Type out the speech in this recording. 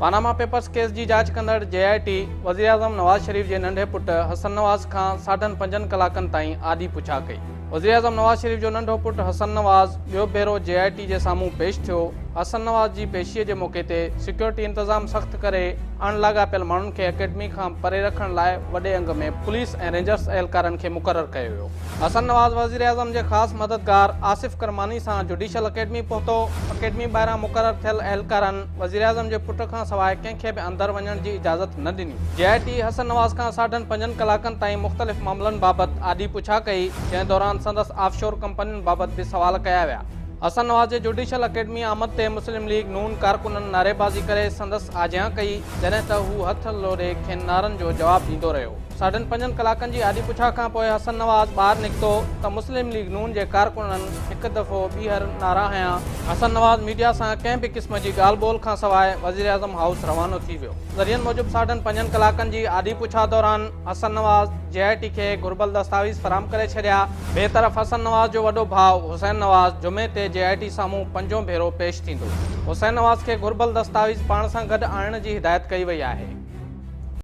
Panama papers case جي جاچ ڪندڙ جي آء ٽي وزيراعظم نواز شريف جي ننڍي پٽ حسن نواز کان ساڍن پنجن ڪلاڪن تائين آڏي پڇا ڪئي. وزيراعظم نواز شريف جو ننڍو پٽ حسن نواز ٻيو ڀيرو جي آء ٽي جي سامهون پيش ٿيو. حسن نواز جي پيشي جي موقعي تي سيڪيورٽي انتظام سخت ڪري اڻ لاڳاپيل ماڻهن کي اڪيڊمي کان پري رکڻ لاء وڏي انگ ۾ پوليس ۽ رينجرز اهلڪارن کي مقرر ڪيو ويو. حسن نواز وزيراعظم جي خاص مددگار آصف ڪرماني سان جڊيشل اڪيڊمي پهتو، اڪيڊمي ٻاهران مقرر ٿيل اهلڪارن وزيراعظم جي پٽ کان سواء ڪنهن کي به اندر وڃڻ جي اجازت نه ڏني. جي آء ٽي حسن نواز کان ساڍن پنجن ڪلاڪن تائين مختلف معاملن بابت آڏي پڇا ڪئي، جنهن دوران سندس آف شور ڪمپنين بابت به سوال ڪيا ويا. حسن نواز جي جڊيشل اڪيڊمي آمد تي مسلم ليگ نون ڪارڪنن نعريبازي ڪري سندس آجيان ڪئي، جڏهن ته هو هٿ لوڏي کين نعرن جو جواب ڏيندو رهيو. ساڍن پنجن ڪلاڪن جي آڏي پڇا کان پوء حسن نواز ٻاهر نڪتو ته مسلم ليگ نون جي ڪارڪنن هڪ دفعو ٻيهر نعرا هنيا. حسن نواز ميڊيا سان ڪنهن به قسم جي ڳالهه ٻولهه کان سواء وزيراعظم هائوس روانو ٿي ويو. ذريعن موجب ساڍن پنجن ڪلاڪن جي آڏي پڇا دوران حسن نواز جي آء ٽي کي گهربل دستاويز فراهم ڪري ڇڏيا. ٻئي طرف حسن نواز جو وڏو ڀاء حسين نواز جمعي تي جي آء ٽي سامهون پنجون ڀيرو پيش ٿيندو. حسين نواز کي گهربل دستاويز پاڻ سان گڏ آڻڻ جي هدايت ڪئي وئي آهي.